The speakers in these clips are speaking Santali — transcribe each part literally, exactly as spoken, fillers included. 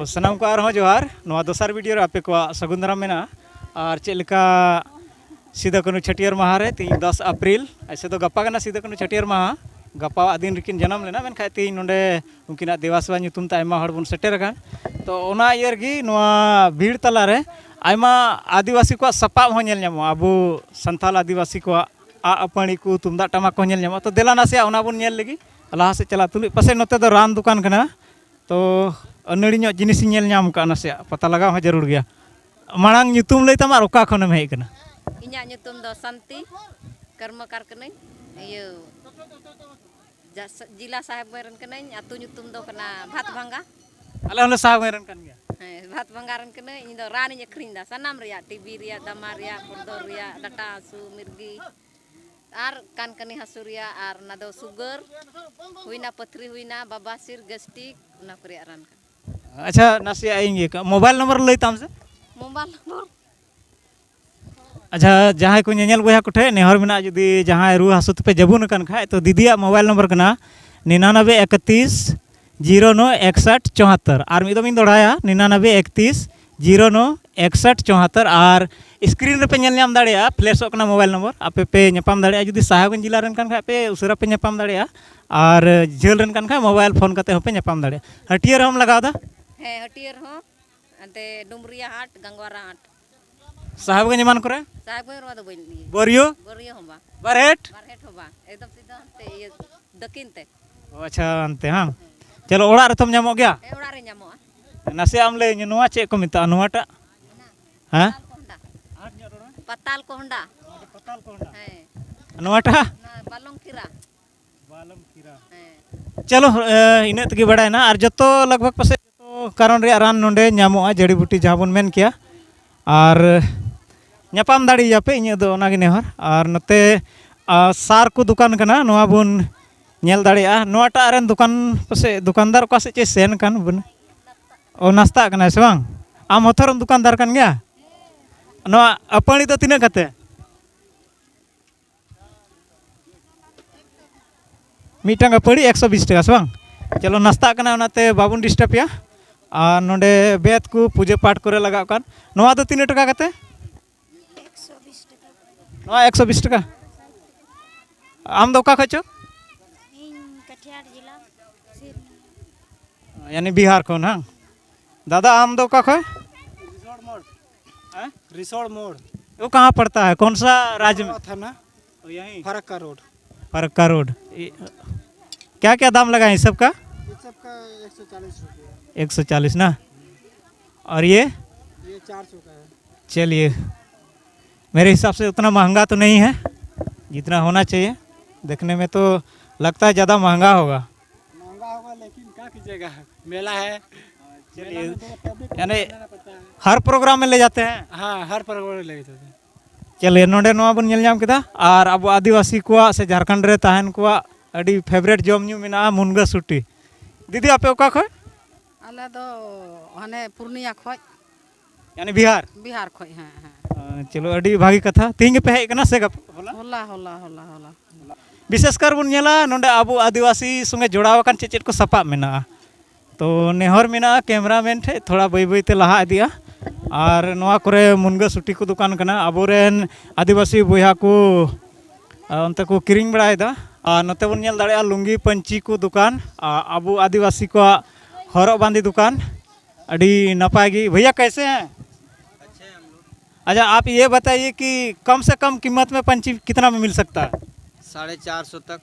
ᱥᱟᱱᱟᱢ ᱠᱚ ᱟᱨᱦᱚᱸ ᱡᱚᱦᱟᱨ᱾ ᱱᱚᱣᱟ ᱫᱚᱥᱟᱨ ᱵᱷᱤᱰᱤᱭᱳ ᱨᱮ ᱟᱯᱮ ᱠᱚᱣᱟᱜ ᱥᱟᱹᱜᱩᱱ ᱫᱟᱨᱟᱢ ᱢᱮᱱᱟᱜᱼᱟ᱾ ᱟᱨ ᱪᱮᱫ ᱞᱮᱠᱟ ᱥᱤᱫᱩ ᱠᱟᱹᱱᱦᱩ ᱪᱷᱟᱹᱴᱭᱟᱹᱨ ᱢᱟᱦᱟ ᱨᱮ, ᱛᱮᱦᱮᱧ ᱫᱚᱥ ᱟᱯᱨᱤᱞ, ᱟᱨ ᱥᱮᱫ ᱫᱚ ᱜᱟᱯᱟ ᱠᱟᱱᱟ ᱥᱤᱫᱩ ᱠᱟᱹᱱᱦᱩ ᱪᱷᱟᱹᱴᱭᱟᱹᱨ ᱢᱟᱦᱟ, ᱜᱟᱯᱟᱣᱟᱜ ᱫᱤᱱ ᱨᱮᱠᱤᱱ ᱡᱟᱱᱟᱢ ᱞᱮᱱᱟ, ᱢᱮᱱᱠᱷᱟᱱ ᱛᱮᱦᱮᱧ ᱱᱚᱰᱮ ᱩᱱᱠᱤᱱᱟᱜ ᱫᱮᱵᱟ ᱥᱮᱵᱟ ᱧᱩᱛᱩᱢ ᱛᱮ ᱟᱭᱢᱟ ᱦᱚᱲ ᱵᱚᱱ ᱥᱮᱴᱮᱨ ᱟᱠᱟᱱ᱾ ᱛᱚ ᱚᱱᱟ ᱤᱭᱟᱹ ᱨᱮᱜᱮ ᱱᱚᱣᱟ ᱵᱷᱤᱲ ᱛᱟᱞᱟᱨᱮ ᱟᱭᱢᱟ ᱟᱹᱫᱤᱵᱟᱹᱥᱤ ᱠᱚᱣᱟᱜ ᱥᱟᱯᱟᱵ ᱦᱚᱸ ᱧᱮᱞ ᱧᱟᱢᱚᱜᱼᱟ, ᱟᱵᱚ ᱥᱟᱱᱛᱟᱲ ᱟᱹᱫᱤᱵᱟᱹᱥᱤ ᱠᱚᱣᱟᱜ ᱟᱜ ᱟᱹᱯᱟᱹᱲᱤ ᱠᱚ, ᱛᱩᱢᱫᱟᱜ ᱴᱟᱢᱟᱠ ᱠᱚ ᱧᱮᱞ ᱧᱟᱢᱚᱜᱼᱟ᱾ ᱛᱚ ᱫᱮᱞᱟ ᱱᱟᱥᱮᱭᱟᱜ ᱚᱱᱟ ᱵᱚᱱ ᱧᱮᱞ ᱞᱮᱜᱮ, ᱞᱟᱦᱟ ᱥᱮᱫ ᱪᱟᱞᱟᱜ ᱛᱩᱞᱩᱡ᱾ ᱯᱟᱥᱮᱡ ᱱᱚᱛᱮ ᱫᱚ ᱨᱟᱱ ᱫᱚᱠᱟᱱ ᱠᱟᱱᱟ, ᱛᱚ ᱟᱹᱱᱟᱹᱲᱤ ᱧᱚᱜ ᱡᱤᱱᱤᱥᱤᱧ ᱧᱮᱞ ᱧᱟᱢ ᱠᱟᱜᱼᱟ, ᱱᱟᱥᱮᱭᱟᱜ ᱯᱟᱛᱟ ᱞᱟᱜᱟᱣ ᱦᱚᱸ ᱡᱟᱹᱨᱩᱲ ᱜᱮᱭᱟ᱾ ᱢᱟᱲᱟᱝ ᱧᱩᱛᱩᱢ ᱞᱟᱹᱭ ᱛᱟᱢ ᱟᱨ ᱚᱠᱟ ᱠᱷᱚᱱᱮᱢ ᱦᱮᱡ ᱟᱠᱟᱱᱟ? ᱤᱧᱟᱹᱜ ᱧᱩᱛᱩᱢ ᱫᱚ ᱥᱟᱱᱛᱤ ᱠᱚᱨᱢᱚᱠᱟᱨ ᱠᱟᱹᱱᱟᱹᱧ᱾ ᱤᱭᱟᱹ, ᱡᱟ-, ᱡᱤᱞᱟ ᱥᱟᱦᱮᱵᱽᱜᱚᱸᱡᱽ ᱨᱮᱱ ᱠᱟᱹᱱᱟᱹᱧ᱾ ᱟᱹᱛᱩ ᱧᱩᱛᱩᱢ ᱫᱚ ᱠᱟᱱᱟ ᱵᱷᱟᱛ ᱵᱷᱟᱝᱜᱟ᱾ ᱟᱞᱮ ᱦᱚᱸᱞᱮ ᱥᱟᱦᱮᱵᱽᱜᱚᱸᱡᱽ ᱨᱮᱱ ᱠᱟᱱ ᱜᱮᱭᱟ᱾ ᱦᱮᱸ, ᱵᱷᱟᱛ ᱵᱷᱟᱝᱜᱟ ᱨᱮᱱ ᱠᱟᱹᱱᱟᱹᱧ᱾ ᱤᱧ ᱫᱚ ᱨᱟᱱᱤᱧ ᱟᱹᱠᱷᱨᱤᱧ ᱮᱫᱟ, ᱥᱟᱱᱟᱢ ᱨᱮᱭᱟᱜ, ᱴᱤᱵᱤ ᱨᱮᱭᱟᱜ, ᱫᱟᱢᱟ ᱨᱮᱭᱟᱜ, ᱯᱚᱨᱫᱚᱨ ᱨᱮᱭᱟᱜ, ᱰᱟᱴᱟ ᱦᱟᱹᱥᱩ, ᱢᱤᱨᱜᱤ, ᱟᱨ ᱠᱟᱱᱠᱟᱱᱤ ᱦᱟᱹᱥᱩ ᱨᱮᱭᱟᱜ, ᱟᱨ ᱚᱱᱟ ᱫᱚ ᱥᱩᱜᱟᱨ ᱦᱩᱭᱱᱟ, ᱯᱟᱹᱛᱷᱨᱤ ᱦᱩᱭᱱᱟ, ᱵᱟᱵᱟᱥᱤᱨ, ᱜᱮᱥᱴᱤᱠ, ᱚᱱᱟ ᱠᱚ ᱨᱮᱭᱟᱜ ᱨᱟᱱ ᱠᱟᱱᱟ᱾ ᱟᱪᱪᱷᱟ, ᱱᱟᱥᱮᱭᱟᱜ ᱤᱧ ᱤᱭᱟᱹ ᱠᱟᱜᱼᱟ, ᱢᱳᱵᱟᱭᱤᱞ ᱱᱚᱢᱵᱚᱨ ᱞᱟᱹᱭ ᱛᱟᱢ ᱥᱮ᱾ Mobile number? ᱟᱪᱪᱷᱟ, ᱡᱟᱦᱟᱸᱭ ᱠᱚ ᱧᱮᱧᱮᱞ ᱵᱚᱭᱦᱟ ᱠᱚᱴᱷᱮᱱ ᱱᱮᱦᱚᱨ ᱢᱮᱱᱟᱜᱼᱟ, ᱡᱩᱫᱤ ᱡᱟᱦᱟᱸᱭ ᱨᱩᱣᱟᱹ ᱦᱟᱹᱥᱩ ᱛᱮᱯᱮ ᱡᱟᱹᱵᱩᱱ ᱟᱠᱟᱱ ᱠᱷᱟᱡ, ᱛᱚ ᱫᱤᱫᱤᱭᱟᱜ ᱢᱳᱵᱟᱭᱤᱞ ᱱᱚᱢᱵᱚᱨ ᱠᱟᱱᱟ ᱱᱤᱱᱟᱱᱚᱵᱵᱳᱭ ᱮᱠᱟᱛᱨᱤᱥ ᱡᱤᱨᱳ ᱱᱚ ᱮᱠᱥᱟᱴ ᱪᱩᱣᱟᱛᱛᱳᱨ᱾ ᱟᱨ ᱢᱤᱫ ᱫᱚᱢ ᱤᱧ ᱫᱚᱦᱲᱟᱭᱟ, ᱱᱤᱱᱟᱱᱚᱵᱵᱳᱭ ᱮᱠᱟᱛᱨᱤᱥ ᱡᱤᱨᱳ ᱱᱚ ᱮᱠᱥᱟᱴ ᱪᱩᱣᱟᱛᱛᱳᱨ᱾ ᱟᱨ ᱥᱠᱨᱤᱱ ᱨᱮᱯᱮ ᱧᱮᱞ ᱧᱟᱢ ᱫᱟᱲᱮᱭᱟᱜᱼᱟ, ᱯᱷᱞᱮᱥᱚᱜ ᱠᱟᱱᱟ ᱢᱳᱵᱟᱭᱤᱞ ᱱᱚᱢᱵᱚᱨ, ᱟᱯᱮ ᱯᱮ ᱧᱟᱯᱟᱢ ᱫᱟᱲᱮᱭᱟᱜᱼᱟ᱾ ᱡᱩᱫᱤ ᱥᱟᱦᱮᱵᱽᱜᱚᱸᱡᱽ ᱡᱮᱞᱟ ᱨᱮᱱ ᱠᱟᱱ ᱠᱷᱟᱡ ᱯᱮ, ᱩᱥᱟᱹᱨᱟ ᱯᱮ ᱧᱟᱯᱟᱢ ᱫᱟᱲᱮᱭᱟᱜᱼᱟ, ᱟᱨ ᱡᱷᱟᱹᱞ ᱨᱮᱱ ᱠᱟᱱ ᱠᱷᱟᱡ ᱢᱳᱵᱟᱭᱤᱞ ᱯᱷᱳᱱ ᱠᱟᱛᱮ ᱦᱚᱸᱯᱮ ᱧᱟᱯᱟᱢ ᱫᱟᱲᱮᱭᱟᱜᱼᱟ᱾ ᱦᱟᱹᱴᱭᱟᱹ ᱨᱮᱦᱚᱸᱢ ᱞᱟᱜᱟᱣ ᱮᱫᱟ? ᱦᱮᱸ, ᱦᱟᱹᱴᱭᱟᱹ ᱨᱮᱦᱚᱸ, ᱦᱟᱱᱛᱮ ᱰᱩᱢᱨᱤᱭᱟ ᱦᱟᱴ, ᱜᱟᱝᱜᱚᱣᱟᱨᱟ ᱦᱟᱴ᱾ ᱥᱟᱦᱮᱵᱽᱜᱚᱸᱡᱽ ᱮᱢᱟᱱ ᱠᱚᱨᱮ? ᱥᱟᱦᱮᱵᱽᱜᱚᱸᱡᱽ ᱨᱮᱢᱟ ᱫᱚ ᱵᱟᱹᱧ ᱤᱭᱟᱹ᱾ ᱵᱳᱨᱤᱭᱳ? ᱵᱳᱨᱤᱭᱳ ᱦᱚᱸ ᱵᱟᱝ᱾ ᱵᱟᱨᱦᱮᱴ? ᱵᱟᱨᱦᱮᱴ ᱦᱚᱸ ᱵᱟᱝ, ᱮᱠᱫᱚᱢ ᱥᱤᱫᱷᱟ ᱦᱟᱱᱛᱮ ᱤᱭᱟᱹ ᱫᱟᱹᱠᱷᱤᱱ ᱛᱮ᱾ ᱚ, ᱟᱪᱪᱷᱟ, ᱚᱱᱛᱮ ᱦᱟᱝ? ᱪᱚᱞᱚ, ᱚᱲᱟᱜ ᱨᱮᱛᱚᱢ ᱧᱟᱢᱚᱜ ᱜᱮᱭᱟ? ᱦᱮᱸ, ᱚᱲᱟᱜ ᱨᱮ ᱧᱟᱢᱚᱜᱼᱟ᱾ ᱱᱟᱥᱮᱭᱟᱜ ᱮᱢ ᱞᱟᱹᱭ ᱟᱹᱧᱟ, ᱱᱚᱣᱟ ᱪᱮᱫ ᱠᱚ ᱢᱮᱛᱟᱜᱼᱟ, ᱱᱚᱣᱟᱴᱟᱜ? ᱦᱮᱸ? ᱯᱟᱛᱟᱞ ᱠᱚᱦᱰᱟ᱾ ᱯᱟᱛᱟᱞ ᱠᱚᱦᱰᱟ᱾ ᱯᱟᱛᱟᱞ ᱠᱚᱦᱰᱟ᱾ ᱦᱮᱸ᱾ ᱱᱚᱣᱟᱴᱟᱜ? ᱚᱱᱟ ᱵᱟᱞᱚᱝ ᱠᱷᱤᱨᱟ᱾ ᱵᱟᱞᱚᱝ ᱠᱷᱤᱨᱟ᱾ ᱦᱮᱸ᱾ ᱪᱚᱞᱚ, ᱮ, ᱤᱱᱟᱹᱜ ᱛᱮᱜᱮ ᱵᱟᱲᱟᱭᱮᱱᱟ᱾ ᱟᱨ ᱡᱚᱛᱚ ᱞᱟᱜᱽ ᱵᱷᱟᱜᱽ ᱯᱟᱥᱮᱡ ᱡᱚᱛᱚ ᱠᱟᱨᱚᱱ ᱨᱮᱭᱟᱜ ᱨᱟᱱ ᱱᱚᱰᱮ ᱧᱟᱢᱚᱜᱼᱟ, ᱡᱟᱹᱲᱤ ᱵᱩᱴᱤ ᱡᱟᱦᱟᱸ ᱵᱚᱱ ᱢᱮᱱ ᱠᱮᱭᱟ᱾ ᱟᱨ ᱧᱟᱯᱟᱢ ᱫᱟᱲᱮᱭᱟᱯᱮ, ᱤᱧᱟᱹᱜ ᱫᱚ ᱚᱱᱟᱜᱮ ᱱᱮᱦᱚᱨ᱾ ᱟᱨ ᱱᱚᱛᱮ, ᱟ, ᱥᱟᱨ ᱠᱚ ᱫᱚᱠᱟᱱ ᱠᱟᱱᱟ, ᱱᱚᱣᱟ ᱵᱚᱱ ᱧᱮᱞ ᱫᱟᱲᱮᱭᱟᱜᱼᱟ᱾ ᱱᱚᱣᱟᱴᱟᱜ ᱨᱮᱱ ᱫᱚᱠᱟᱱ ᱯᱟᱥᱮᱡ ᱫᱚᱠᱟᱱᱫᱟᱨ ᱚᱠᱟ ᱥᱮᱫ ᱪᱚᱭ ᱥᱮᱱ ᱠᱟᱱ ᱵᱚᱞᱮ᱾ ᱚ, ᱱᱟᱥᱛᱟᱜ ᱠᱟᱱᱟᱭ ᱥᱮ ᱵᱟᱝ? ᱟᱢ ᱦᱚᱸ ᱛᱷᱚᱨᱮᱢ ᱫᱚᱠᱟᱱᱫᱟᱨ ᱠᱟᱱ ᱜᱮᱭᱟ? ᱱᱚᱣᱟ ᱟᱹᱯᱟᱹᱲᱤ ᱫᱚ ᱛᱤᱱᱟᱹᱜ ᱠᱟᱛᱮ? ᱢᱤᱫᱴᱟᱝ ᱟᱹᱯᱟᱹᱲᱤ ᱮᱠᱥᱚ ᱵᱤᱥ ᱴᱟᱠᱟ ᱥᱮ ᱵᱟᱝ? ᱪᱚᱞᱚ, ᱱᱟᱥᱛᱟᱜ ᱠᱟᱱᱟ, ᱚᱱᱟᱛᱮ ᱵᱟᱵᱚᱱ ᱰᱤᱥᱴᱟᱵᱽ ᱮᱭᱟ᱾ ᱟᱨ ᱱᱚᱰᱮ ᱵᱮᱫ ᱠᱚ ᱯᱩᱡᱟᱹ ᱯᱟᱴ ᱠᱚᱨᱮ ᱞᱟᱜᱟᱜ ᱠᱟᱱ᱾ ᱱᱚᱣᱟ ᱫᱚ ᱛᱤᱱᱟᱹᱜ ᱴᱟᱠᱟ ᱠᱟᱛᱮ? ᱮᱠᱥᱚ ᱵᱤᱥ ᱴᱟᱠᱟ᱾ ᱱᱚᱣᱟ ᱮᱠᱥᱚ ᱵᱤᱥ ᱴᱟᱠᱟ᱾ ᱟᱢ ᱫᱚ ᱚᱠᱟ ᱠᱷᱚᱡ ᱪᱚ? ᱤᱧ ᱠᱟᱴᱷᱤᱭᱟᱲ ᱡᱮᱞᱟ, ᱥᱤᱨᱱᱤ᱾ ᱭᱟᱱᱤ ᱵᱤᱦᱟᱨ ᱠᱷᱚᱱ, ᱦᱟᱝ? ᱫᱟᱫᱟ, ᱟᱢ ᱫᱚ ᱚᱠᱟ ᱠᱷᱚᱡ? ᱨᱤᱥᱚᱲ ᱢᱳᱲ᱾ ᱦᱮᱸ? ᱨᱤᱥᱚᱲ ᱢᱳᱲ᱾ वो कहाँ पड़ता है, कौन सा राज्य में? थाना। ओ, यहीं। फरक्का रोड। फरक्का रोड। ये, क्या क्या दाम लगा है सबका? ये सबका एक सौ चालीस रुपया। एक सौ चालीस ना। और ये? ये चार सौ का है। चलिए, मेरे हिसाब से उतना महंगा तो नहीं है जितना होना चाहिए। देखने में तो लगता है ज़्यादा महंगा होगा। महंगा होगा, लेकिन क्या कीजिएगा, मेला है। चलिए, मेला में तो पब्लिक को यानी खाना पड़ता है। हर प्रोग्राम में ले जाते हैं? हाँ, हर प्रोग्राम में ले जाते हैं। चलिए, ᱱᱚᱰᱮ ᱱᱚᱣᱟ ᱵᱚᱱ ᱧᱮᱞ ᱧᱟᱢ ᱠᱮᱫᱟ, ᱟᱨ ᱟᱵᱚ ᱟᱹᱫᱤᱵᱟᱹᱥᱤ ᱠᱚᱣᱟᱜ ᱥᱮ ᱡᱷᱟᱲᱠᱷᱚᱸᱰ ᱨᱮ ᱛᱟᱦᱮᱱ ᱠᱚᱣᱟᱜ ᱟᱹᱰᱤ favourite ᱡᱚᱢ ᱧᱩ ᱢᱮᱱᱟᱜᱼᱟ, ᱢᱩᱱᱜᱟᱹ ᱥᱩᱴᱤ᱾ ᱫᱤᱫᱤ, ᱟᱯᱮ ᱚᱠᱟ ᱠᱷᱚᱡ? ᱟᱞᱮ ᱫᱚ ᱦᱟᱱᱮ ᱯᱩᱨᱱᱤᱭᱟ ᱠᱷᱚᱡ᱾ ᱭᱟᱱᱤ ᱵᱤᱦᱟᱨ? ᱵᱤᱦᱟᱨ ᱠᱷᱚᱡ, ᱦᱮᱸ, ᱦᱮᱸ᱾ ᱟᱸ, ᱪᱚᱞᱚ, ᱟᱹᱰᱤ ᱵᱷᱟᱹᱜᱤ ᱠᱟᱛᱷᱟ᱾ ᱛᱮᱦᱮᱧ ᱜᱮᱯᱮ ᱦᱮᱡ ᱟᱠᱟᱱᱟ ᱥᱮ ᱜᱟᱯᱟ? ᱦᱚᱞᱟ? ᱦᱚᱞᱟ, ᱦᱚᱞᱟ, ᱦᱚᱞᱟ, ᱦᱚᱞᱟ᱾ ᱵᱤᱥᱮᱥ ᱠᱟᱨ ᱵᱚᱱ ᱧᱮᱞᱟ ᱱᱚᱰᱮ ᱟᱵᱚ ᱟᱹᱫᱤᱵᱟᱹᱥᱤ ᱥᱚᱸᱜᱮ ᱡᱚᱲᱟᱣ ᱟᱠᱟᱱ ᱪᱮᱫ ᱪᱮᱫ ᱠᱚ ᱥᱟᱯᱟᱵ ᱢᱮᱱᱟᱜᱼᱟ᱾ ᱛᱚ ᱱᱮᱦᱚᱨ ᱢᱮᱱᱟᱜᱼᱟ cameraman ᱴᱷᱮᱡ ᱛᱷᱚᱲᱟ ᱵᱟᱹᱭ ᱵᱟᱹᱭ ᱛᱮ ᱞᱟᱦᱟ ᱤᱫᱤᱜᱼᱟ᱾ ᱟᱨ ᱱᱚᱣᱟ ᱠᱚᱨᱮ ᱢᱩᱱᱜᱟᱹ ᱥᱩᱴᱤ ᱠᱚ ᱫᱚᱠᱟᱱ ᱠᱟᱱᱟ᱾ ᱟᱵᱚᱨᱮᱱ ᱟᱹᱫᱤᱵᱟᱹᱥᱤ ᱵᱚᱭᱦᱟ ᱠᱚ, ᱟ, ᱚᱱᱛᱮ ᱠᱚ ᱠᱤᱨᱤᱧ ᱵᱟᱲᱟᱭᱮᱫᱟ᱾ ᱟᱨ ᱱᱚᱛᱮ ᱵᱚᱱ ᱧᱮᱞ ᱫᱟᱲᱮᱭᱟᱜᱼᱟ ᱞᱩᱝᱜᱤ ᱯᱟᱹᱧᱪᱤ ᱠᱚ ᱫᱚᱠᱟᱱ, ᱟ, ᱟᱵᱚ ᱟᱹᱫᱤᱵᱟᱹᱥᱤ ᱠᱚᱣᱟᱜ ᱦᱚᱨᱚᱜ ᱵᱟᱸᱫᱮ ᱫᱚᱠᱟᱱ᱾ ᱟᱹᱰᱤ ᱱᱟᱯᱟᱭ ᱜᱮ᱾ भैया कैसे हैं? अच्छा, आप ये बताइए कि कम से कम कीमत में पंची कितना में मिल सकता है? साढ़े चार सौ तक।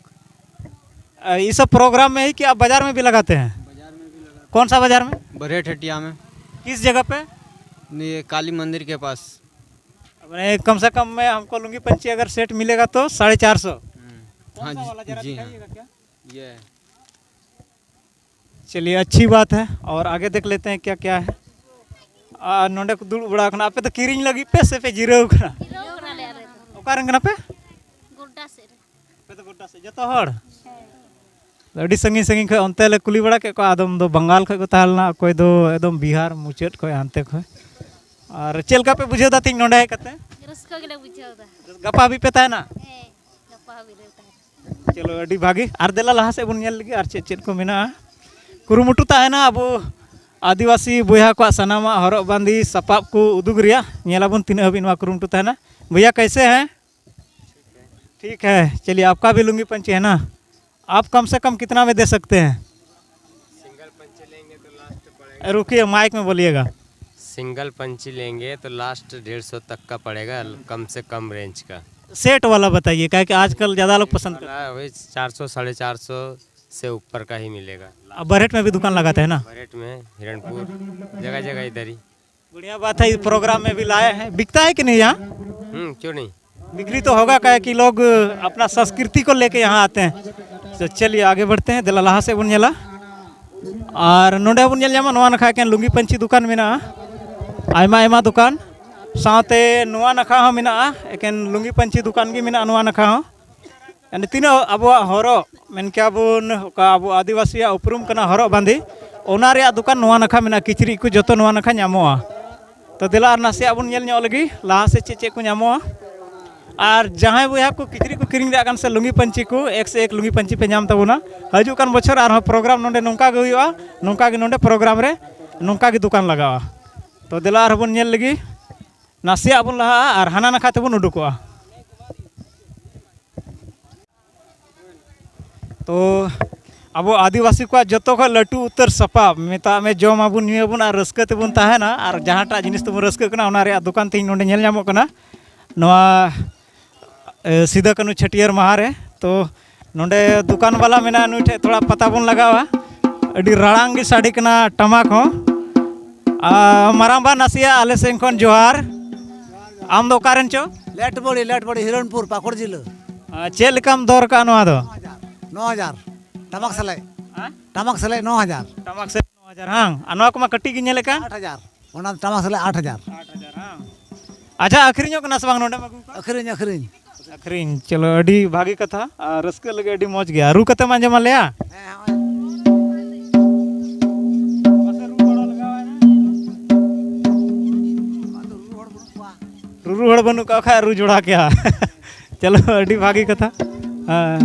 अ, ये सब प्रोग्राम में ही कि आप बाजार में भी लगाते हैं? बाजार में भी लगाते हैं। कौन सा बाजार में? बरहे ठटिया में। किस जगह पे? ये काली मंदिर के पास। मैंने कम से कम में हमको लुंगी पंची अगर सेट मिलेगा तो साढ़े चार सौ। हम्म। कौन हाँ सा जी, वाला जरा जी हाँ। दिखाइएगा क्या? ये है। चलिए, अच्छी बात है, और आगे देख लेते हैं क्या क्या है। ᱟᱨ ᱱᱚᱰᱮ ᱠᱚ ᱫᱩᱲᱩᱵ ᱵᱟᱲᱟ ᱟᱠᱟᱱᱟ᱾ ᱟᱯᱮ ᱫᱚ ᱠᱤᱨᱤᱧ ᱞᱟᱹᱜᱤᱫ ᱯᱮ ᱥᱮ ᱯᱮ ᱡᱤᱨᱟᱹᱣ ᱠᱟᱱᱟ? ᱡᱤᱨᱟᱹᱣ ᱠᱟᱱᱟᱞᱮ ᱟᱞᱮ ᱫᱚ᱾ ᱚᱠᱟ ᱨᱮᱱ ᱠᱟᱱᱟ ᱯᱮ? ᱜᱚᱰᱰᱟ ᱥᱮᱫ ᱨᱮ᱾ ᱟᱯᱮ ᱫᱚ ᱜᱚᱰᱰᱟ ᱥᱮᱫ ᱡᱚᱛᱚ ᱦᱚᱲ? ᱦᱮᱸ᱾ ᱟᱹᱰᱤ ᱥᱟᱺᱜᱤᱧ ᱥᱟᱺᱜᱤᱧ ᱠᱷᱚᱱ ᱚᱱᱛᱮ ᱞᱮ ᱠᱩᱞᱤ ᱵᱟᱲᱟ ᱠᱮᱫ ᱠᱚᱣᱟ, ᱟᱫᱚᱢ ᱫᱚ ᱵᱟᱝᱜᱟᱞ ᱠᱷᱚᱱ ᱠᱚ ᱛᱟᱦᱮᱸ ᱞᱮᱱᱟ, ᱚᱠᱚᱭ ᱫᱚ ᱮᱠᱫᱚᱢ ᱵᱤᱦᱟᱨ ᱢᱩᱪᱟᱹᱫ ᱠᱷᱚᱱ ᱦᱟᱱᱛᱮ ᱠᱷᱚᱱ᱾ ᱟᱨ ᱪᱮᱫ ᱞᱮᱠᱟ ᱯᱮ ᱵᱩᱡᱷᱟᱹᱣ ᱮᱫᱟ ᱛᱮᱦᱮᱧ ᱱᱚᱰᱮ ᱦᱮᱡ ᱠᱟᱛᱮ? ᱨᱟᱹᱥᱠᱟᱹ ᱜᱮᱞᱮ ᱵᱩᱡᱷᱟᱹᱣ ᱮᱫᱟ᱾ ᱜᱟᱯᱟ ᱦᱟᱹᱵᱤᱡ ᱯᱮ ᱛᱟᱦᱮᱱᱟ? ᱦᱮᱸ, ᱜᱟᱯᱟ ᱦᱟᱹᱵᱤᱡ ᱞᱮ ᱛᱟᱦᱮᱱᱟ᱾ ᱪᱚᱞᱚ, ᱟᱹᱰᱤ ᱵᱷᱟᱹᱜᱤ᱾ ᱟᱨ ᱫᱮᱞᱟ ᱞᱟᱦᱟ ᱥᱮᱫ ᱵᱚᱱ ᱧᱮᱞ ᱞᱮᱜᱮ ᱟᱨ ᱪᱮᱫ ᱪᱮᱫ ᱠᱚ ᱢᱮᱱᱟᱜᱼᱟ᱾ ᱠᱩᱨᱩᱢᱩᱴᱩ ᱛᱟᱦᱮᱱᱟ ᱟᱵᱚ ᱟᱹᱫᱤᱵᱟᱹᱥᱤ ᱵᱚᱭᱦᱟ ᱠᱚᱣᱟᱜ ᱥᱟᱱᱟᱢᱟᱜ ᱦᱚᱨᱚᱜ ᱵᱟᱸᱫᱮ ᱥᱟᱯᱟᱵ ᱠᱚ ᱩᱫᱩᱜ ᱨᱮᱭᱟᱜ᱾ ᱧᱮᱞ ᱟᱵᱚᱱ ᱛᱤᱱᱟᱹᱜ ᱦᱟᱹᱵᱤᱡ ᱱᱚᱣᱟ ᱠᱩᱨᱩᱢᱩᱴᱩ ᱛᱟᱦᱮᱱᱟ᱾ भैया, कैसे हैं? ठीक है, चलिए, आपका भी लुंगी पंची है ना? आप कम से कम कितना में दे सकते हैं? सिंगल पंची लेंगे तो लास्ट पड़ेगा। रुकिए, माइक में बोलिएगा। सिंगल पंची लेंगे तो लास्ट डेढ़ सौ तक का पड़ेगा, कम से कम रेंज का। सेट वाला बताइए, क्या कि आजकल ज़्यादा लोग पसंद करते हैं। वाला वही चार सौ, साढ़े चार सौ से ऊपर का ही मिलेगा। अब बरेट में भी दुकान लगाते हैं ना? बरेट में, हिरणपुर, जगह जगह इधर ही। बढ़िया बात है, इस प्रोग्राम में भी लाए हैं। बिकता है कि नहीं यहाँ? हम्म, क्यों नहीं? बिक्री तो होगा, क्या कि लोग अपना संस्कृति को लेके यहाँ आते हैं। तो चलिए, आगे बढ़ते हैं। ᱫᱮᱞᱟ ᱞᱟᱦᱟ ᱥᱮᱫ ᱵᱚᱱ ᱧᱮᱞᱟ᱾ ᱟᱨ ᱱᱚᱰᱮ ᱵᱚᱱ ᱧᱮᱞ ᱧᱟᱢᱟ, ᱱᱚᱣᱟ ᱱᱟᱠᱷᱟ ᱮᱠᱮᱱ ᱞᱩᱝᱜᱤ ᱯᱟᱹᱧᱪᱤ ᱫᱚᱠᱟᱱ ᱢᱮᱱᱟᱜᱼᱟ, ᱟᱭᱢᱟ ᱟᱭᱢᱟ ᱫᱚᱠᱟᱱ᱾ ᱥᱟᱶᱛᱮ ᱱᱚᱣᱟ ᱱᱟᱠᱷᱟ ᱦᱚᱸ ᱢᱮᱱᱟᱜᱼᱟ, ᱮᱠᱮᱱ ᱞᱩᱝᱜᱤ ᱯᱟᱹᱧᱪᱤ ᱫᱚᱠᱟᱱ ᱜᱮ ᱢᱮᱱᱟᱜᱼᱟ ᱱᱚᱣᱟ ᱱᱟᱠᱷᱟ ᱦᱚᱸ᱾ ᱢᱟᱱᱮ ᱛᱤᱱᱟᱹᱜ ᱟᱵᱚᱣᱟᱜ ᱦᱚᱨᱚᱜ, ᱢᱮᱱ ᱠᱮᱭᱟ ᱵᱚᱱ, ᱚᱠᱟ ᱟᱵᱚ ᱟᱹᱫᱤᱵᱟᱹᱥᱤᱭᱟᱜ ᱩᱯᱨᱩᱢ ᱠᱟᱱᱟ ᱦᱚᱨᱚᱜ ᱵᱟᱸᱫᱮ, ᱚᱱᱟ ᱨᱮᱭᱟᱜ ᱫᱚᱠᱟᱱ ᱱᱚᱣᱟ ᱱᱟᱠᱷᱟ ᱢᱮᱱᱟᱜᱼᱟ᱾ ᱠᱤᱪᱨᱤᱡ ᱠᱚ ᱡᱚᱛᱚ ᱱᱚᱣᱟ ᱱᱟᱠᱷᱟ ᱧᱟᱢᱚᱜᱼᱟ᱾ ᱛᱚ ᱫᱮᱞᱟ ᱟᱨ ᱱᱟᱥᱮᱭᱟᱜ ᱵᱚᱱ ᱧᱮᱞ ᱧᱚᱜ ᱞᱮᱜᱮ ᱞᱟᱦᱟ ᱥᱮᱫ ᱪᱮᱫ ᱪᱮᱫ ᱠᱚ ᱧᱟᱢᱚᱜᱼᱟ᱾ ᱟᱨ ᱡᱟᱦᱟᱸᱭ ᱵᱚᱭᱦᱟ ᱠᱚ ᱠᱤᱪᱨᱤᱡ ᱠᱚ ᱠᱤᱨᱤᱧ ᱨᱮᱭᱟᱜ ᱠᱟᱱ ᱥᱮ ᱞᱩᱝᱜᱤ ᱯᱟᱹᱧᱪᱤ ᱠᱚ, ᱮᱠ ᱥᱮ ᱮᱠ ᱞᱩᱝᱜᱤ ᱯᱟᱹᱧᱪᱤ ᱯᱮ ᱧᱟᱢ ᱛᱟᱵᱚᱱᱟ᱾ ᱦᱤᱡᱩᱜ ᱠᱟᱱ ᱵᱚᱪᱷᱚᱨ ᱟᱨᱦᱚᱸ ᱯᱨᱳᱜᱨᱟᱢ ᱱᱚᱰᱮ ᱱᱚᱝᱠᱟ ᱜᱮ ᱦᱩᱭᱩᱜᱼᱟ, ᱱᱚᱝᱠᱟ ᱜᱮ ᱱᱚᱰᱮ ᱯᱨᱳᱜᱨᱟᱢ ᱨᱮ ᱱᱚᱝᱠᱟ ᱜᱮ ᱫᱚᱠᱟᱱ ᱞᱟᱜᱟᱜᱼᱟ᱾ ᱛᱚ ᱫᱮᱞᱟ ᱟᱨᱦᱚᱸ ᱵᱚᱱ ᱧᱮᱞ ᱞᱮᱜᱮ, ᱱᱟᱥᱮᱭᱟᱜ ᱵᱚᱱ ᱞᱟᱦᱟᱜᱼᱟ ᱟᱨ ᱦᱟᱱᱟ ᱱᱟᱠᱷᱟ ᱛᱮᱵᱚᱱ ᱩᱰᱩᱠᱚᱜᱼᱟ᱾ ᱛᱚ ᱟᱵᱚ ᱟᱹᱫᱤᱵᱟᱹᱥᱤ ᱠᱚᱣᱟᱜ ᱡᱚᱛᱚ ᱠᱷᱚᱱ ᱞᱟᱹᱴᱩ ᱩᱛᱟᱹᱨ ᱥᱟᱯᱟᱵ, ᱢᱮᱛᱟᱜ ᱢᱮ, ᱡᱚᱢ ᱟᱵᱚᱱ, ᱧᱩᱭᱟᱵᱚᱱ ᱟᱨ ᱨᱟᱹᱥᱠᱟᱹ ᱛᱮᱵᱚᱱ ᱛᱟᱦᱮᱱᱟ, ᱟᱨ ᱡᱟᱦᱟᱸᱴᱟᱜ ᱡᱤᱱᱤᱥ ᱛᱮᱵᱚᱱ ᱨᱟᱹᱥᱠᱟᱹᱜ ᱠᱟᱱᱟ, ᱚᱱᱟ ᱨᱮᱭᱟᱜ ᱫᱚᱠᱟᱱ ᱛᱮᱦᱮᱧ ᱱᱚᱰᱮ ᱧᱮᱞ ᱧᱟᱢᱚᱜ ᱠᱟᱱᱟ᱾ ᱱᱚᱣᱟ, ᱮ, ᱥᱤᱫᱟᱹ ᱠᱟᱹᱱᱦᱩ ᱪᱷᱟᱹᱴᱭᱟᱹᱨ ᱢᱟᱦᱟ ᱨᱮ᱾ ᱛᱚ ᱱᱚᱰᱮ ᱫᱚᱠᱟᱱ ᱵᱟᱞᱟ ᱢᱮᱱᱟᱭᱟ, ᱱᱩᱭ ᱴᱷᱮᱡ ᱛᱷᱚᱲᱟ ᱯᱟᱛᱟ ᱵᱚᱱ ᱞᱟᱜᱟᱣᱟ᱾ ᱟᱹᱰᱤ ᱨᱟᱲᱟᱝ ᱜᱮ ᱥᱟᱰᱮ ᱠᱟᱱᱟ ᱴᱟᱢᱟᱠ ᱦᱚᱸ᱾ ᱟᱨ ᱢᱟᱨᱟᱝᱵᱟ, ᱱᱟᱥᱮᱭᱟᱜ ᱟᱞᱮ ᱥᱮᱱ ᱠᱷᱚᱱ ᱡᱚᱦᱟᱨ᱾ ᱟᱢ ᱫᱚ ᱚᱠᱟ ᱨᱮᱱ ᱪᱚ? ᱞᱮᱴᱵᱚᱲᱤ, ᱞᱮᱴᱵᱚᱲᱤ, ᱦᱤᱨᱚᱱᱯᱩᱨ, ᱯᱟᱠᱩᱲ ᱡᱤᱞᱟᱹ᱾ ᱟᱨ ᱪᱮᱫ ᱞᱮᱠᱟᱢ ᱫᱚᱨ ᱠᱟᱜᱼᱟ ᱱᱚᱣᱟ ᱫᱚ? ᱱᱚ ᱦᱟᱡᱟᱨ᱾ ᱴᱟᱢᱟᱠ ᱥᱟᱞᱮ᱾ ᱦᱮᱸ? ᱴᱟᱢᱟᱠ ᱥᱟᱞᱮ ᱱᱚ ᱦᱟᱡᱟᱨ᱾ ᱴᱟᱢᱟᱠ ᱥᱟᱞᱮ ᱱᱚ ᱦᱟᱡᱟᱨ, ᱦᱟᱝ? ᱟᱨ ᱱᱚᱣᱟ ᱠᱚᱢᱟ ᱠᱟᱹᱴᱤᱡ ᱜᱮ ᱧᱮᱞᱮᱫ ᱠᱟᱱ᱾ ᱟᱴ ᱦᱟᱡᱟᱨ᱾ ᱚᱱᱟ ᱴᱟᱢᱟᱠ ᱥᱟᱞᱮ ᱟᱴ ᱦᱟᱡᱟᱨ᱾ ᱟᱴ ᱦᱟᱡᱟᱨ, ᱦᱟᱝ? ᱟᱪᱪᱷᱟ, ᱟᱹᱠᱷᱨᱤᱧᱚᱜ ᱠᱟᱱᱟ ᱥᱮ ᱵᱟᱝ ᱱᱚᱰᱮᱢ ᱟᱹᱜᱩ ᱠᱟᱜ? ᱟᱹᱠᱷᱨᱤᱧ, ᱟᱹᱠᱷᱨᱤᱧ᱾ ᱟᱹᱠᱷᱨᱤᱧ᱾ ᱪᱚᱞᱚ, ᱟᱹᱰᱤ ᱵᱷᱟᱹᱜᱤ ᱠᱟᱛᱷᱟ᱾ ᱟᱨ ᱨᱟᱹᱥᱠᱟᱹᱜ ᱞᱟᱹᱜᱤᱫ ᱟᱹᱰᱤ ᱢᱚᱡᱽ ᱜᱮᱭᱟ᱾ ᱨᱩ ᱠᱟᱛᱮᱢ ᱟᱸᱡᱚᱢ ᱟᱞᱮᱭᱟ? ᱦᱮᱸ, ᱦᱚᱸᱜᱼᱚᱭ᱾ ᱢᱟᱥᱮ ᱨᱩ ᱜᱚᱲᱚ ᱞᱟᱜᱟᱣᱟᱭ ᱢᱮ᱾ ᱟᱫᱚ ᱨᱩ ᱦᱚᱲ ᱵᱟᱹᱱᱩᱜ ᱠᱚᱣᱟ᱾ ᱨᱩᱨᱩ ᱦᱚᱲ ᱵᱟᱹᱱᱩᱜ ᱠᱟᱜ ᱠᱷᱟᱡ ᱨᱩ ᱡᱚᱲᱟ ᱠᱮᱭᱟ᱾ ᱪᱚᱞᱚ, ᱟᱹᱰᱤ ᱵᱷᱟᱹᱜᱤ ᱠᱟᱛᱷᱟ᱾ ᱦᱮᱸ᱾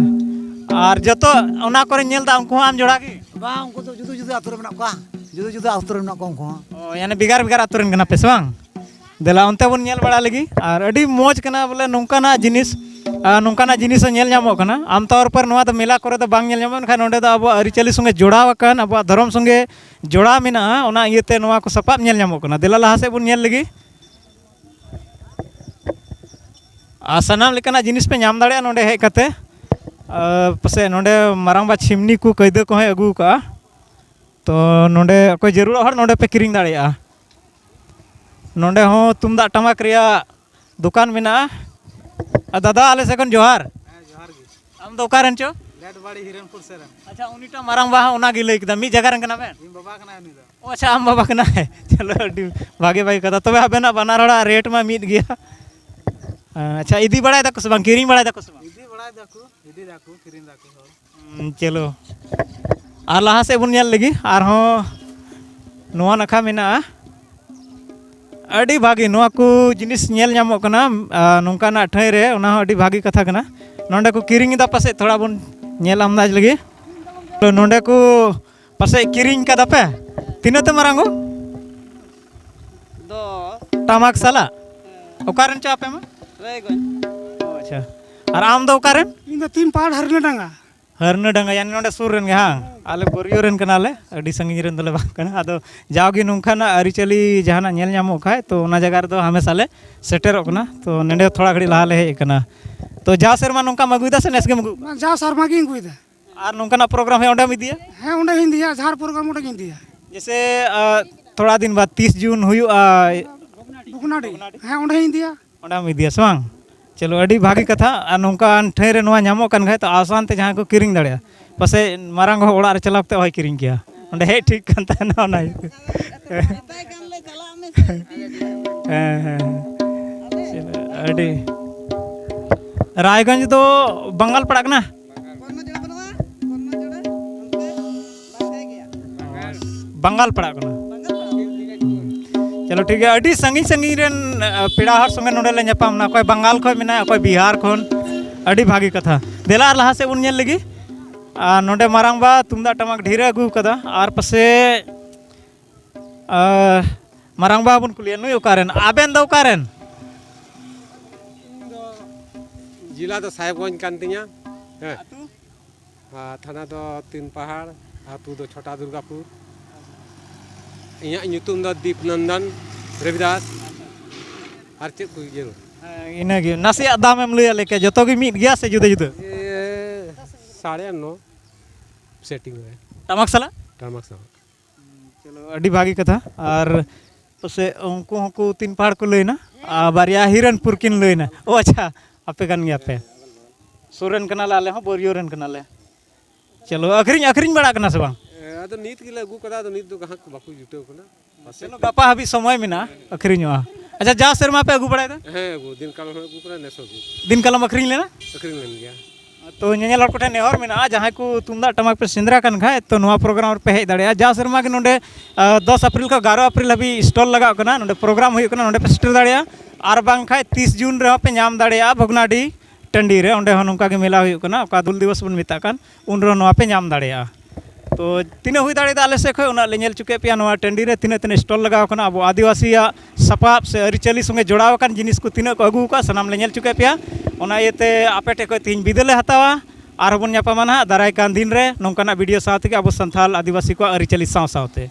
ᱟᱨ ᱡᱚᱛᱚ ᱚᱱᱟ ᱠᱚᱨᱮ ᱧᱮᱞ ᱫᱟ, ᱩᱱᱠᱩ ᱦᱚᱸ ᱟᱢ ᱡᱚᱲᱟ ᱜᱮ? ᱵᱟᱝ, ᱩᱱᱠᱩ ᱫᱚ ᱡᱩᱫᱟᱹ ᱡᱩᱫᱟᱹ ᱟᱹᱛᱩ ᱨᱮ ᱢᱮᱱᱟᱜ ᱠᱚᱣᱟ᱾ ᱡᱩᱫᱟᱹ ᱡᱩᱫᱟᱹ ᱟᱹᱛᱩ ᱨᱮ ᱢᱮᱱᱟᱜ ᱠᱚᱣᱟ ᱩᱱᱠᱩ ᱦᱚᱸ᱾ ᱚ, ᱭᱟᱱᱮ ᱵᱷᱮᱜᱟᱨ ᱵᱷᱮᱜᱟᱨ ᱟᱹᱛᱩ ᱨᱮᱱ ᱠᱟᱱᱟ ᱯᱮ ᱥᱮ ᱵᱟᱝ? ᱫᱮᱞᱟ, ᱚᱱᱛᱮ ᱵᱚᱱ ᱧᱮᱞ ᱵᱟᱲᱟ ᱞᱮᱜᱮ᱾ ᱟᱨ ᱟᱹᱰᱤ ᱢᱚᱡᱽ ᱠᱟᱱᱟ ᱵᱚᱞᱮ, ᱱᱚᱝᱠᱟᱱᱟᱜ ᱡᱤᱱᱤᱥ, ᱟᱨ ᱱᱚᱝᱠᱟᱱᱟᱜ ᱡᱤᱱᱤᱥ ᱦᱚᱸ ᱧᱮᱞ ᱧᱟᱢᱚᱜ ᱠᱟᱱᱟ᱾ ᱟᱢ ᱛᱚᱨ ᱯᱚᱨ ᱱᱚᱣᱟ ᱫᱚ ᱢᱮᱞᱟ ᱠᱚᱨᱮ ᱫᱚ ᱵᱟᱝ ᱧᱮᱞ ᱧᱟᱢᱚᱜᱼᱟ, ᱢᱮᱱᱠᱷᱟᱱ ᱱᱚᱸᱰᱮ ᱫᱚ ᱟᱵᱚᱣᱟᱜ ᱟᱹᱨᱤᱪᱟᱹᱞᱤ ᱥᱚᱸᱜᱮ ᱡᱚᱲᱟᱣ ᱟᱠᱟᱱ, ᱟᱵᱚᱣᱟᱜ ᱫᱷᱚᱨᱚᱢ ᱥᱚᱸᱜᱮ ᱡᱚᱲᱟᱣ ᱢᱮᱱᱟᱜᱼᱟ, ᱚᱱᱟ ᱤᱭᱟᱹᱛᱮ ᱱᱚᱣᱟ ᱠᱚ ᱥᱟᱯᱟᱵ ᱧᱮᱞ ᱧᱟᱢᱚᱜ ᱠᱟᱱᱟ᱾ ᱫᱮᱞᱟ, ᱞᱟᱦᱟ ᱥᱮᱫ ᱵᱚᱱ ᱧᱮᱞ ᱞᱮᱜᱮ᱾ ᱟᱨ ᱥᱟᱱᱟᱢ ᱞᱮᱠᱟᱱᱟᱜ ᱡᱤᱱᱤᱥ ᱯᱮ ᱧᱟᱢ ᱫᱟᱲᱮᱭᱟᱜᱼᱟ ᱱᱚᱸᱰᱮ ᱦᱮᱡ ᱠᱟᱛᱮ᱾ ᱟᱨ ᱯᱟᱥᱮᱡ ᱱᱚᱸᱰᱮ ᱢᱟᱨᱟᱝᱵᱟ ᱪᱷᱤᱢᱱᱤ ᱠᱚ ᱠᱟᱹᱭᱫᱟᱹ ᱠᱚᱦᱚᱸᱭ ᱟᱹᱜᱩ ᱟᱠᱟᱫᱼᱟ᱾ ᱛᱚ ᱱᱚᱸᱰᱮ ᱚᱠᱚᱭ ᱡᱟᱹᱨᱩᱲᱚᱜ ᱦᱚᱲ ᱱᱚᱸᱰᱮ ᱯᱮ ᱠᱤᱨᱤᱧ ᱫᱟᱲᱮᱭᱟᱜᱼᱟ᱾ ᱱᱚᱸᱰᱮ ᱦᱚᱸ ᱛᱩᱢᱫᱟᱜ ᱴᱟᱢᱟᱠ ᱨᱮᱭᱟᱜ ᱫᱚᱠᱟᱱ ᱢᱮᱱᱟᱜᱼᱟ᱾ ᱟᱨ ᱫᱟᱫᱟ, ᱟᱞᱮ ᱥᱮᱫ ᱠᱷᱚᱱ ᱡᱚᱦᱟᱨ᱾ ᱦᱮᱸ, ᱡᱚᱦᱟᱨ ᱜᱮ᱾ ᱟᱢ ᱫᱚ ᱚᱠᱟ ᱨᱮᱱ ᱪᱚ? ᱞᱮᱴᱵᱟᱲᱤ ᱦᱤᱨᱚᱱᱯᱩᱨ ᱥᱮᱫ ᱨᱮᱱ᱾ ᱟᱪᱪᱷᱟ, ᱩᱱᱤᱴᱟᱜ ᱢᱟᱨᱟᱝ ᱵᱟ ᱦᱚᱸ ᱚᱱᱟ ᱜᱮ ᱞᱟᱹᱭ ᱠᱮᱫᱟ, ᱢᱤᱫ ᱡᱟᱭᱜᱟ ᱨᱮᱱ ᱠᱟᱱᱟ ᱵᱮᱱ? ᱤᱧ ᱵᱟᱵᱟ ᱠᱟᱱᱟᱭ ᱩᱱᱤ ᱫᱚ᱾ ᱚ, ᱟᱪᱪᱷᱟ, ᱟᱢ ᱵᱟᱵᱟ ᱠᱟᱱᱟᱭ᱾ ᱪᱚᱞᱚ, ᱟᱹᱰᱤ ᱵᱷᱟᱜᱮ ᱵᱷᱟᱜᱮ ᱠᱟᱛᱷᱟ᱾ ᱛᱚᱵᱮ ᱟᱵᱮᱱᱟᱜ ᱵᱟᱱᱟᱨ ᱦᱚᱲᱟᱜ ᱨᱮᱴ ᱢᱟ ᱢᱤᱫ ᱜᱮᱭᱟ᱾ ᱟᱪᱪᱷᱟ, ᱤᱫᱤ ᱵᱟᱲᱟᱭ ᱫᱟᱠᱚ ᱥᱮ ᱵᱟᱝ, ᱠᱤᱨᱤᱧ ᱵᱟᱲᱟᱭ ᱫᱟᱠᱚ ᱥᱮ ᱵᱟᱝ? ᱤᱫᱤ ᱵᱟᱲᱟᱭ ᱫᱟᱠᱚ, ᱤᱫᱤ ᱫᱟᱠᱚ, ᱠᱤᱨᱤᱧ ᱫᱟᱠᱚ ᱦᱚᱲ᱾ ᱦᱩᱸ, ᱪᱚᱞᱚ, ᱟᱨ ᱞᱟᱦᱟ ᱥᱮᱫ ᱵᱚᱱ ᱧᱮᱞ ᱞᱮᱜᱮ ᱟᱨᱦᱚᱸ᱾ ᱱᱚᱣᱟ ᱱᱟᱠᱷᱟ ᱢᱮᱱᱟᱜᱼᱟ᱾ ᱟᱹᱰᱤ ᱵᱷᱟᱹᱜᱤ, ᱱᱚᱣᱟ ᱠᱚ ᱡᱤᱱᱤᱥ ᱧᱮᱞ ᱧᱟᱢᱚᱜ ᱠᱟᱱᱟ, ᱟᱨ ᱱᱚᱝᱠᱟᱱᱟᱜ ᱴᱷᱟᱹᱭ ᱨᱮ, ᱚᱱᱟ ᱦᱚᱸ ᱟᱹᱰᱤ ᱵᱷᱟᱹᱜᱤ ᱠᱟᱛᱷᱟ ᱠᱟᱱᱟ᱾ ᱱᱚᱸᱰᱮ ᱠᱚ ᱠᱤᱨᱤᱧ ᱮᱫᱟ, ᱯᱟᱥᱮᱡ ᱛᱷᱚᱲᱟ ᱵᱚᱱ ᱧᱮᱞ ᱟᱢᱫᱟᱡᱽ ᱞᱮᱜᱮ᱾ ᱛᱚ ᱱᱚᱸᱰᱮ ᱠᱚ ᱯᱟᱥᱮᱡ ᱠᱤᱨᱤᱧ ᱠᱟᱫᱟ ᱯᱮ᱾ ᱛᱤᱱᱟᱹᱜ ᱛᱮ ᱢᱟᱨᱟᱝ ᱜᱚ? ᱫᱚ ᱴᱟᱢᱟᱠ ᱥᱟᱞᱟᱜ? ᱚᱠᱟ ᱨᱮᱱ ᱪᱚ ᱟᱯᱮ ᱢᱟ? ᱨᱟᱭᱜᱚᱸᱡᱽ᱾ ᱟᱪᱪᱷᱟ, ᱟᱨ ᱟᱢ ᱫᱚ ᱚᱠᱟ ᱨᱮᱱ? ᱤᱧ ᱫᱚ ᱛᱤᱱ ᱯᱟᱲ ᱦᱟᱨᱱᱟᱹ ᱰᱟᱸᱜᱟ᱾ ᱦᱟᱨᱱᱟᱹ ᱰᱟᱸᱜᱟ, ᱭᱟᱱᱤ ᱱᱚᱰᱮ ᱥᱩᱨ ᱨᱮᱱ ᱜᱮ, ᱦᱟᱝ? ᱟᱞᱮ ᱵᱳᱨᱤᱭᱳ ᱨᱮᱱ ᱠᱟᱱᱟᱞᱮ, ᱟᱹᱰᱤ ᱥᱟᱺᱜᱤᱧ ᱨᱮᱱ ᱫᱚᱞᱮ ᱵᱟᱝ ᱠᱟᱱᱟ᱾ ᱟᱫᱚ ᱡᱟᱣᱜᱮ ᱱᱚᱝᱠᱟᱱᱟᱜ ᱟᱹᱨᱤᱪᱟᱹᱞᱤ ᱡᱟᱦᱟᱱᱟᱜ ᱧᱮᱞ ᱧᱟᱢᱚᱜ ᱠᱷᱟᱡ, ᱛᱚ ᱚᱱᱟ ᱡᱟᱭᱜᱟ ᱨᱮᱫᱚ ᱦᱟᱢᱮᱥᱟ ᱞᱮ ᱥᱮᱴᱮᱨᱚᱜ ᱠᱟᱱᱟ᱾ ᱛᱚ ᱱᱚᱰᱮ ᱛᱷᱚᱲᱟ ᱜᱷᱟᱹᱲᱤᱡ ᱞᱟᱦᱟ ᱞᱮ ᱦᱮᱡ ᱟᱠᱟᱱᱟ᱾ ᱛᱚ ᱡᱟᱣ ᱥᱮᱨᱢᱟ ᱱᱚᱝᱠᱟᱢ ᱟᱹᱜᱩᱭᱮᱫᱟ ᱥᱮ ᱱᱮᱥ ᱜᱮᱢ ᱟᱹᱜᱩ? ᱵᱟᱝ, ᱡᱟᱣ ᱥᱮᱨᱢᱟ ᱜᱤᱧ ᱟᱹᱜᱩᱭᱮᱫᱟ᱾ ᱟᱨ ᱱᱚᱝᱠᱟᱱᱟᱜ ᱯᱨᱳᱜᱨᱟᱢ ᱦᱮᱡ ᱚᱸᱰᱮᱢ ᱤᱫᱤᱭᱟ? ᱦᱮᱸ, ᱚᱸᱰᱮ ᱦᱚᱸᱧ ᱤᱫᱤᱭᱟ, ᱡᱟᱦᱟᱸ ᱯᱨᱳᱜᱨᱟᱢ ᱚᱸᱰᱮ ᱜᱤᱧ ᱤᱫᱤᱭᱟ᱾ ᱡᱮᱥᱮ, ᱟ, ᱛᱷᱚᱲᱟ ᱫᱤᱱ ᱵᱟᱫ ᱛᱤᱥ ᱡᱩᱱ ᱦᱩᱭᱩᱜᱼᱟ᱾ ᱵᱷᱚᱜᱽᱱᱟᱰᱤ᱾ ᱦᱮᱸ, ᱚᱸᱰᱮ ᱦᱚᱸᱧ ᱤᱫᱤᱭᱟ᱾ ᱚᱸᱰᱮᱢ ᱤᱫᱤᱭᱟ ᱥᱮ ᱵᱟᱝ? ᱪᱚᱞᱚ, ᱟᱹᱰᱤ ᱵᱷᱟᱹᱜᱤ ᱠᱟᱛᱷᱟ᱾ ᱟᱨ ᱱᱚᱝᱠᱟᱱ ᱴᱷᱟᱹᱭ ᱨᱮ ᱱᱚᱣᱟ ᱧᱟᱢᱚᱜ ᱠᱟᱱ ᱠᱷᱟᱡ, ᱛᱚ ᱟᱥᱟᱱ ᱛᱮ ᱡᱟᱦᱟᱸᱭ ᱠᱚ ᱠᱤᱨᱤᱧ ᱫᱟᱲᱮᱭᱟᱜᱼᱟ᱾ ᱯᱟᱥᱮᱡ ᱢᱟᱨᱟᱝ ᱜᱚ ᱚᱲᱟᱜ ᱨᱮ ᱪᱟᱞᱟᱣ ᱠᱟᱛᱮ ᱦᱚᱸᱭ ᱠᱤᱨᱤᱧ ᱠᱮᱭᱟ᱾ ᱚᱸᱰᱮ ᱦᱮᱡ ᱴᱷᱤᱠ ᱠᱟᱱ ᱛᱟᱦᱮᱱᱟ ᱚᱱᱟ ᱤᱭᱟᱹᱛᱮ᱾ ᱢᱮᱛᱟᱭ ᱠᱟᱱ ᱞᱮ, "ᱪᱟᱞᱟᱜ ᱢᱮ ᱥᱮ ᱤᱫᱤ ᱢᱮ᱾" ᱦᱮᱸ, ᱦᱮᱸ, ᱦᱮᱸ᱾ ᱪᱚᱞᱚ, ᱟᱹᱰᱤ, ᱨᱟᱭᱜᱚᱸᱡᱽ ᱫᱚ ᱵᱟᱝᱜᱟᱞ ᱯᱟᱲᱟᱜ ᱠᱟᱱᱟ? ᱠᱚᱨᱢᱚᱡᱳᱲᱟ ᱵᱟᱹᱱᱩᱜᱼᱟ? ᱠᱚᱨᱢᱚᱡᱳᱲᱟ ᱚᱱᱛᱮ ᱵᱟᱝ ᱦᱮᱡ ᱜᱮᱭᱟ᱾ ᱵᱟᱝᱜᱟᱞ ᱯᱟᱲᱟᱜ ᱠᱟᱱᱟ᱾ ᱵᱟᱝᱜᱟᱞ ᱯᱟᱲᱟᱜ᱾ ᱪᱚᱞᱚ, ᱴᱷᱤᱠ ᱜᱮᱭᱟ᱾ ᱟᱹᱰᱤ ᱥᱟᱺᱜᱤᱧ ᱥᱟᱺᱜᱤᱧ ᱨᱮᱱ, ᱟ, ᱯᱮᱲᱟ ᱦᱚᱲ ᱥᱚᱸᱜᱮ ᱱᱚᱰᱮ ᱞᱮ ᱧᱟᱯᱟᱢ ᱮᱱᱟ᱾ ᱚᱠᱚᱭ ᱵᱟᱝᱜᱟᱞ ᱠᱷᱚᱱ ᱢᱮᱱᱟᱭᱟ, ᱚᱠᱚᱭ ᱵᱤᱦᱟᱨ ᱠᱷᱚᱱ᱾ ᱟᱹᱰᱤ ᱵᱷᱟᱹᱜᱤ ᱠᱟᱛᱷᱟ᱾ ᱫᱮᱞᱟ ᱟᱨ ᱞᱟᱦᱟ ᱥᱮᱫ ᱵᱚᱱ ᱧᱮᱞ ᱞᱮᱜᱮ᱾ ᱟᱨ ᱱᱚᱰᱮ ᱢᱟᱨᱟᱝ ᱵᱟ ᱛᱩᱢᱫᱟᱜ ᱴᱟᱢᱟᱠ ᱰᱷᱮᱨᱮ ᱟᱹᱜᱩ ᱠᱟᱫᱟ᱾ ᱟᱨ ᱯᱟᱥᱮᱡ ᱟᱨ ᱢᱟᱨᱟᱝ ᱵᱟᱵᱟ ᱵᱚᱱ ᱠᱩᱞᱤᱭᱟ, ᱱᱩᱭ ᱚᱠᱟ ᱨᱮᱱ? ᱟᱵᱮᱱ ᱫᱚ ᱚᱠᱟ ᱨᱮᱱ? ᱤᱧ ᱫᱚ ᱡᱮᱞᱟ ᱫᱚ ᱥᱟᱦᱮᱵᱽᱜᱚᱸᱡᱽ ᱠᱟᱱ ᱛᱤᱧᱟ᱾ ᱦᱮᱸ᱾ ᱟᱹᱛᱩ? ᱟᱨ ᱛᱷᱟᱱᱟ ᱫᱚ ᱛᱤᱱ ᱯᱟᱦᱟᱲ, ᱟᱹᱛᱩ ᱫᱚ ᱪᱷᱳᱴᱟ ᱫᱩᱨᱜᱟᱯᱩᱨ᱾ ᱤᱧᱟᱹᱜ ᱧᱩᱛᱩᱢ ᱫᱚ ᱫᱤᱯ ᱱᱚᱱᱫᱚᱱ ᱨᱚᱵᱤᱫᱟᱥ᱾ ᱟᱨ ᱪᱮᱫ ᱠᱚ ᱡᱟᱹᱨᱩᱲ? ᱦᱮᱸ, ᱤᱱᱟᱹᱜᱮ᱾ ᱱᱟᱥᱮᱭᱟᱜ ᱫᱟᱢ ᱮᱢ ᱞᱟᱹᱭ ᱟᱞᱮ ᱠᱮᱭᱟ, ᱡᱚᱛᱚ ᱜᱮ ᱢᱤᱫ ᱜᱮᱭᱟ ᱥᱮ ᱡᱩᱫᱟᱹ ᱡᱩᱫᱟᱹ? ᱮ, ᱥᱟᱲᱮ ᱱᱚ ᱥᱮᱴᱤᱝ ᱨᱮ᱾ ᱴᱟᱢᱟᱠ ᱥᱟᱞᱟᱜ? ᱴᱟᱢᱟᱠ ᱥᱟᱞᱟᱜ᱾ ᱪᱚᱞᱚ, ᱟᱹᱰᱤ ᱵᱷᱟᱹᱜᱤ ᱠᱟᱛᱷᱟ᱾ ᱟᱨ ᱯᱟᱥᱮᱡ ᱩᱱᱠᱩ ᱦᱚᱸᱠᱚ ᱛᱤᱱ ᱯᱟᱦᱟᱲ ᱠᱚ ᱞᱟᱹᱭᱱᱟ, ᱟᱨ ᱵᱟᱨᱭᱟ ᱦᱤᱨᱚᱱᱯᱩᱨ ᱠᱤᱱ ᱞᱟᱹᱭᱱᱟ᱾ ᱳ ᱟᱪᱪᱷᱟ, ᱟᱯᱮ ᱠᱟᱱ ᱜᱮᱭᱟ ᱯᱮ᱾ ᱥᱩᱨ ᱨᱮᱱ ᱠᱟᱱᱟᱞᱮ, ᱟᱞᱮ ᱦᱚᱸ ᱵᱳᱨᱤᱭᱳ ᱨᱮᱱ ᱠᱟᱱᱟᱞᱮ᱾ ᱪᱚᱞᱚ, ᱟᱹᱠᱷᱨᱤᱧ, ᱟᱹᱠᱷᱨᱤᱧ ᱵᱟᱲᱟᱜ ᱠᱟᱱᱟ ᱥᱮ ᱵᱟᱝ? ᱮ, ᱟᱫᱚ ᱱᱤᱛ ᱜᱮᱞᱮ ᱟᱹᱜᱩ ᱠᱟᱫᱟ, ᱟᱫᱚ ᱱᱤᱛ ᱫᱚ ᱜᱟᱦᱟᱠ ᱠᱚ ᱵᱟᱠᱚ ᱡᱩᱴᱟᱹᱣ ᱠᱟᱱᱟ᱾ ᱯᱟᱥᱮᱡ ᱪᱚᱞᱚ, ᱜᱟᱯᱟ ᱦᱟᱹᱵᱤᱡ ᱥᱚᱢᱚᱭ ᱢᱮᱱᱟᱜᱼᱟ, ᱟᱹᱠᱷᱨᱤᱧᱚᱜᱼᱟ᱾ ᱟᱪᱪᱷᱟ, ᱡᱟᱣ ᱥᱮᱨᱢᱟ ᱯᱮ ᱟᱹᱜᱩ ᱵᱟᱲᱟᱭᱮᱫᱟ? ᱦᱮᱸ, ᱟᱹᱜᱩ, ᱫᱤᱱ ᱠᱟᱞᱚᱢ ᱦᱚᱸ ᱟᱹᱜᱩ ᱠᱟᱱᱟ, ᱱᱮᱥ ᱦᱚᱸ ᱟᱹᱜᱩ᱾ ᱫᱤᱱ ᱠᱟᱞᱚᱢ ᱟᱹᱠᱷᱨᱤᱧ ᱞᱮᱱᱟ? ᱟᱹᱠᱷᱨᱤᱧ ᱞᱮᱱ ᱜᱮᱭᱟ᱾ ᱛᱚ, ᱧᱮᱧᱮᱞ ᱦᱚᱲ ᱠᱚᱴᱷᱮᱱ ᱱᱮᱦᱚᱨ ᱢᱮᱱᱟᱜᱼᱟ, ᱡᱟᱦᱟᱸᱭ ᱠᱚ ᱛᱩᱢᱫᱟᱜ ᱴᱟᱢᱟᱠ ᱯᱮ ᱥᱮᱸᱫᱽᱨᱟ ᱠᱟᱱ ᱠᱷᱟᱡ, ᱛᱚ, ᱱᱚᱣᱟ ᱯᱨᱳᱜᱨᱟᱢ ᱨᱮᱯᱮ ᱦᱮᱡ ᱫᱟᱲᱮᱭᱟᱜᱼᱟ᱾ ᱡᱟᱣ ᱥᱮᱨᱢᱟ ᱜᱮ ᱱᱚᱰᱮ, ᱟ, ᱫᱚᱥ ᱮᱯᱨᱤᱞ ᱠᱷᱚᱱ ᱮᱜᱟᱨᱚ ᱮᱯᱨᱤᱞ ᱦᱟᱹᱵᱤᱡ ᱥᱴᱚᱞ ᱞᱟᱜᱟᱜ ᱠᱟᱱᱟ, ᱱᱚᱰᱮ ᱯᱨᱳᱜᱨᱟᱢ ᱦᱩᱭᱩᱜ ᱠᱟᱱᱟ, ᱱᱚᱰᱮ ᱯᱮ ᱥᱮᱴᱮᱨ ᱫᱟᱲᱮᱭᱟᱜᱼᱟ᱾ ᱟᱨ ᱵᱟᱝᱠᱷᱟᱡ ᱛᱤᱥ ᱡᱩᱱ ᱨᱮᱦᱚᱸ ᱯᱮ ᱧᱟᱢ ᱫᱟᱲᱮᱭᱟᱜᱼᱟ ᱵᱷᱚᱜᱽᱱᱟᱰᱤ ᱴᱟᱺᱰᱤ ᱨᱮ, ᱚᱸᱰᱮ ᱦᱚᱸ ᱱᱚᱝᱠᱟ ᱜᱮ ᱢᱮᱞᱟ ᱦᱩᱭᱩᱜ ᱠᱟᱱᱟ, ᱚᱠᱟ ᱫᱩᱞ ᱫᱤᱵᱚᱥ ᱵᱚᱱ ᱢᱮᱛᱟᱜ ᱠᱟᱱ, ᱩᱱ ᱨᱮᱦᱚᱸ ᱱᱚᱣᱟ ᱯᱮ ᱧᱟᱢ ᱫᱟᱲᱮᱭᱟᱜᱼᱟ᱾ ᱛᱚ, ᱛᱤᱱᱟᱹᱜ ᱦᱩᱭ ᱫᱟᱲᱮᱭᱟᱫᱟ ᱟᱞᱮ ᱥᱮᱫ ᱠᱷᱚᱱ, ᱩᱱᱟᱹᱜ ᱞᱮ ᱧᱮᱞ ᱦᱚᱪᱚ ᱠᱮᱫ ᱯᱮᱭᱟ᱾ ᱱᱚᱣᱟ ᱴᱟᱺᱰᱤ ᱨᱮ ᱛᱤᱱᱟᱹᱜ ᱛᱤᱱᱟᱹᱜ ᱥᱴᱚᱞ ᱞᱟᱜᱟᱣ ᱠᱟᱱᱟ, ᱟᱵᱚ ᱟᱹᱫᱤᱵᱟᱹᱥᱤᱭᱟᱜ ᱥᱟᱯᱟᱵ ᱥᱮ ᱟᱹᱨᱤᱪᱟᱹᱞᱤ ᱥᱚᱸᱜᱮ ᱡᱚᱲᱟᱣ ᱟᱠᱟᱱ ᱡᱤᱱᱤᱥ ᱠᱚ ᱛᱤᱱᱟᱹᱜ ᱠᱚ ᱟᱹᱜᱩ ᱟᱠᱟᱫᱼᱟ, ᱥᱟᱱᱟᱢ ᱞᱮ ᱧᱮᱞ ᱦᱚᱪᱚ ᱠᱮᱫ ᱯᱮᱭᱟ᱾ ᱚᱱᱟ ᱤᱭᱟᱹᱛᱮ ᱟᱯᱮ ᱴᱷᱮᱱ ᱠᱷᱚᱱ ᱛᱮᱦᱮᱧ ᱵᱤᱫᱟᱹ ᱞᱮ ᱦᱟᱛᱟᱣᱟ᱾ ᱟᱨᱦᱚᱸ ᱵᱚᱱ ᱧᱟᱯᱟᱢᱟ ᱱᱟᱦᱟᱜ ᱫᱟᱨᱟᱭ ᱠᱟᱱ ᱫᱤᱱ ᱨᱮ ᱱᱚᱝᱠᱟᱱᱟᱜ ᱵᱷᱤᱰᱤᱭᱳ ᱥᱟᱶ ᱛᱮᱜᱮ, ᱟᱵᱚ ᱥᱟᱱᱛᱟᱲ ᱟᱹᱫᱤᱵᱟᱹᱥᱤ ᱠᱚᱣᱟᱜ ᱟᱹᱨᱤᱪᱟᱹᱞᱤ ᱥᱟᱶ ᱥᱟᱶᱛᱮ᱾